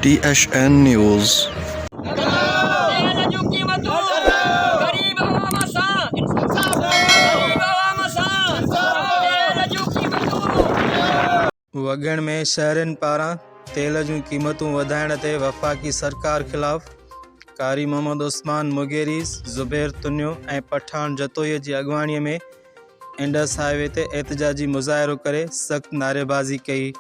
T H N news. تيل جون قيمتون غريب عوام سان غريب عوام سان تيل جون قيمتون. وڳڻ ۾ شهرين پاران تيل جون قيمتون وڌائڻ تي وفاقي سرڪار خلاف قاري محمد عثمان مغيري، زبير تنيو ۽ پٺاڻ جتوئي جي اڳواڻي ۾ انڊس هاء وي تي احتجاجي مظاهرو ڪري سخت نعريبازي ڪئي.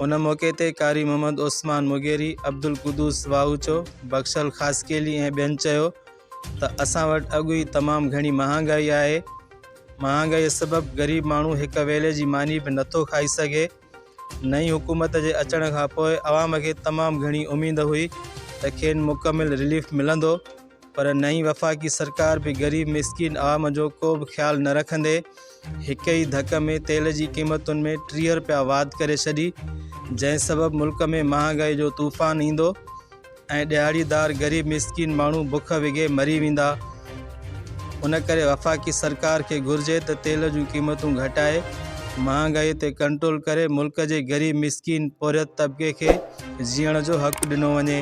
ان موقعي تي قاري محمد عثمان مغيري، عبدالقدوس واهوچو، بخشل خاصخيلي ۽ ٻين چيو ته اسان وٽ اڳ ئي تمام گهڻي مهانگائي آهي، مهانگائي سبب غريب ماڻهو هڪ ويلي جي ماني به نٿو کائي سگهي، نئين حڪومت جي اچڻ کان پوء عوام کي تمام گهڻي اميد هئي ته کين مڪمل رليف ملندو. پر نئين وفاقي سرڪار به غريب مسڪين عوام جو ڪو به خيال نه رکندي هڪ ئي ڌڪ ۾ تيل جي قيمتن ۾ 30 رپيا واڌ ڪري ڇڏي جنهن سبب ملڪ ۾ مهانگائي جو طوفان ايندو ۽ ڏهاڙيدار غريب مسڪين ماڻهو بک وگهي مري ويندا ان ڪري وفاقي سرڪار کي گهرجي ته تيل جون قيمتون گهٽائي مهانگائي تي ڪنٽرول ڪري ملڪ جي غريب مسڪين پورهيت طبقي کي جيئڻ جو حق ڏنو وڃي.